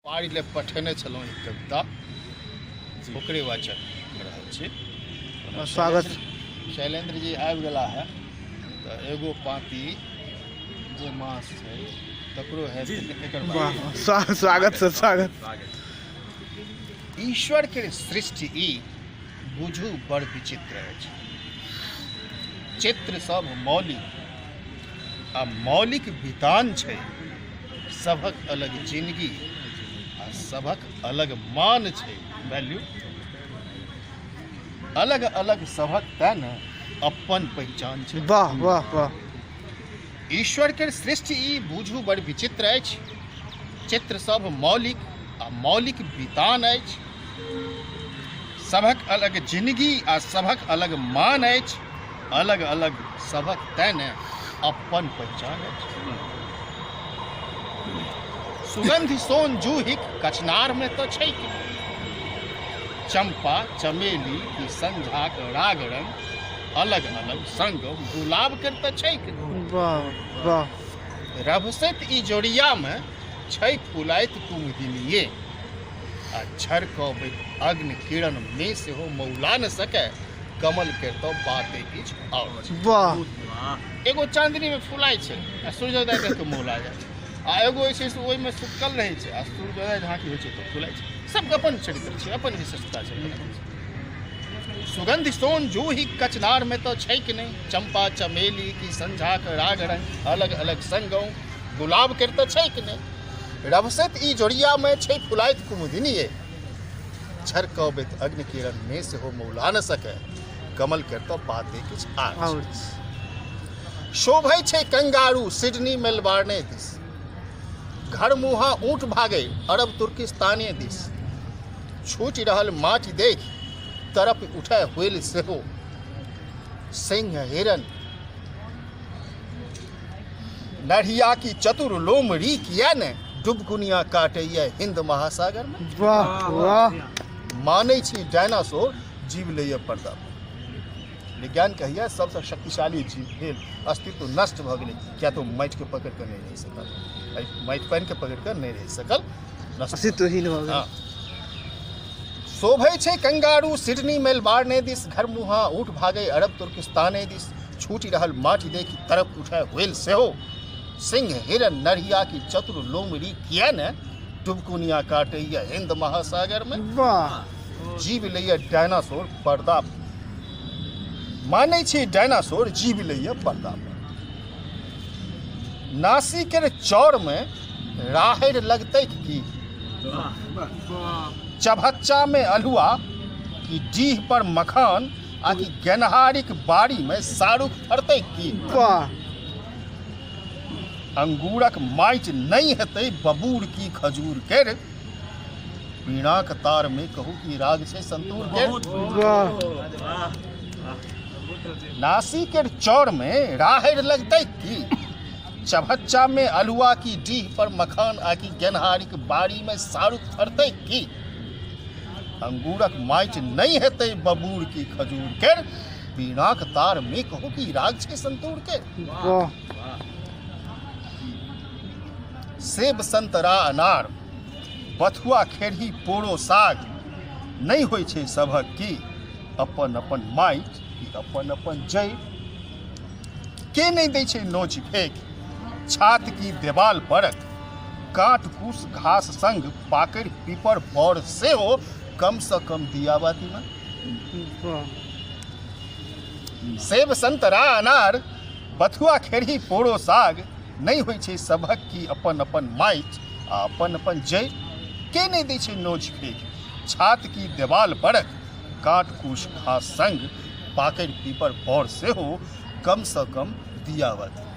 पारी ले पठेने छलहुँ एक कविता, ओकरे वाचन कऽ रहल छी। स्वागत। शैलेंद्र जी आबि गेला है तऽ एगो पाँति जे मास छै तकरो है एकर वाह, स्वागत सर, स्वागत। ईश्वर के सृष्टि ई बुझू बड़ विचित्र अछि। चित्र सब मौलिक आ मौलिक वितान छै, सभक अलग जिंदगी आ सभक अलग मान छै, वैल्यू अलग अलग सभक, तैं ने अपन पहिचान छै। वाह वाह वाह। ईश्वर के सृष्टि ई बुझू बड़ विचित्र अछि। चित्र सब मौलिक आ मौलिक वितान अछि, सभक अलग जिंदगी आ सभक अलग मान अछि, अलग अलग सभक तैं ने अपन पहिचान अछि। सुगंधि सोन जूहिक कचनार में तऽ छै, चंपा चमेली की संझाक राग रंग अलग अलग संग गुलाब के तऽ छै। वाह वाह। रभसैत ई जोड़िया में छै फुलाइत कुमुदिनिये आ झरकबैत अग्नि किरण में सेहो मौला न सकै, कमल के तो बाते किछु और छै। वाह। एगो चांदनी में फुलाइ छै आ सूर्योदय देख के मौला जाइ छै, आ एगो जे छै से ओहिमे सुतल रहै छै आ सूर्योदय झाँकी होइ छै तऽ फुलाइ छै। सबके अपन चरित्र छै, अपन विशेषता छै। सुगंधि सोन जूही कचनार में तो छै कि नहीं, चंपा चमेली की संझाक राग रंग अलग अलग संगम गुलाब के तो छै कि नहीं, रभसैत ई जोड़िया में छै फुलाइत कुमुदिनिये, झरकबैत अग्नि किरण में सेहो मौला न सकै, कमल के तो बाते किछु आर छै। और शोभै छै कंगारू सिडनी मेलबर्ने दिस, घर मुहा ऊँट भागै अरब तुर्किस्ताने दिस, छूटि रहल माटि देख तरप उठै हुइल सेहो, सिंह हिरन नढ़िया की चतुर लोमड़ी किया ने डुबकुनिया काटैया हिंद महासागर में। वाह वाह। मानै छी डायनासोर जीव लैया पर्दा पर। विज्ञान कहिया सबसँ शक्तिशाली जीव भेल, अस्तित्व नष्ट भऽ गेलै, किया तऽ ओ माटिके पकड़ि कऽ नहि रहि सकल, एहि माटि पानिके पकड़ि कऽ नहि रहि सकल, नष्ट। अस्तित्वहीन भऽ गेल। हँ। शोभै छै कंगारू सिडनी मेलबर्ने दिस, घर मुहा ऊँट भागै अरब तुर्किस्ताने दिस, छूटि रहल माटि देखि तरफ उठै हुइल सेहो, सिंह हिरन नढ़िया की चतुर लोमड़ी किया ने डुबकुनिया काटैया हिंद महासागर में। वाह। जीव लैया डायनासोर पर्दा, मानै छी डायनासोर जीव लैया पर्दा पर। नासी के चौर में राहरि लगतै की, चभच्चा में अल्हुआ की डीह पर मखान, आ कि गेनहारीक बाड़ी में सारुख फरतै की। वाह। अंगूरक माटि नहि हेतै बबूर की खजूर केर, वीणाक तार में कहू की राग छै संतूर केर। वाह। नासी के चौर में राहरि लगतै की, चभच्चा में अल्हुआ की डीह पर मखान, आ कि गेनहारीक बाड़ी में सारुख फरतै की। अंगूरक माटि नहि हेतै बबूर की खजूर केर, वीणाक तार में कहू की राग छै संतूर के। वाह। सेब संतरा अनार बथुआ खेरही पोरो साग, नहि होइ छै सभक की अपन अपन माटि की अपन अपन जड़ि, के नहि दै छै नोच फेक छात की देवाल परक, काट कुश घास संग पाकड़ि पीपर बड़ सेहो कम से कम दियाबाती में। वाह। सेब संतरा अनार बथुआ खेरही पोरो साग, नहि होइ छै सभक की अपन अपन माटि आ अपन अपन जड़ि, के नहि दै छै नोच फेक छात की देवाल परक, काट कुश घास संग पाकड़ि पीपर बड़ सेहो कम से कम दियाबाती।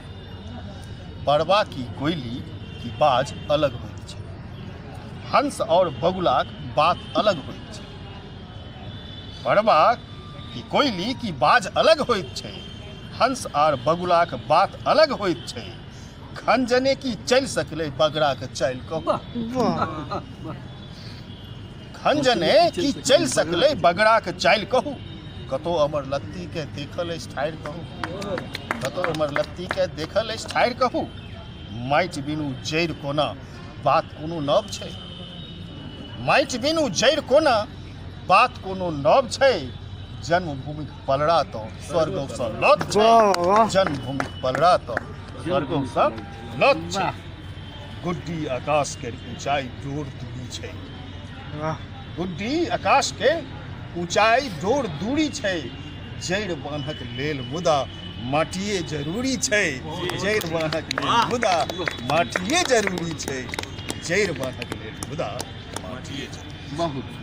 पड़वा की कोयली की बाज अलग होइत छै, हंस और बगुलाक बात अलग होइत छै, पड़वा की कोयली की बाज अलग होइत छै, हंस आर बगुलाक बात अलग होइत छै, खंजने की चलि सकलै बगराक चालि कहू, वाह। खंजने की चलि सकलै बगराक चालि कहू, कतौ अमर लत्ती के देखल अछि ठाढ़ि कहू, कतौ अमर लत्ती के देखल अछि ठाढ़ि कहू, माटि बिनु जड़ि कोना बात कोनो नव छै। माटि बिनु जड़ि कोना, बात कोनो नव छै। जन्मभूमिक पलड़ा तऽ स्वर्गसँ लत छै। वाह वाह। जन्मभूमिक पलड़ा तऽ स्वर्गसँ लत छै। गुड्डी आकाश के ऊंचाई डोर दूरी छै। वाह। गुड्डी आकाश के ऊंचाई डोर दूरी छै। जड़ि बान्हक लेल मुदा माटिए जरूरी छै। जड़ि बान्हक लेल मुदा माटिए जरूरी छै। जड़ि बान्हक लेल मुदा माटिए जरूरी। बहुत।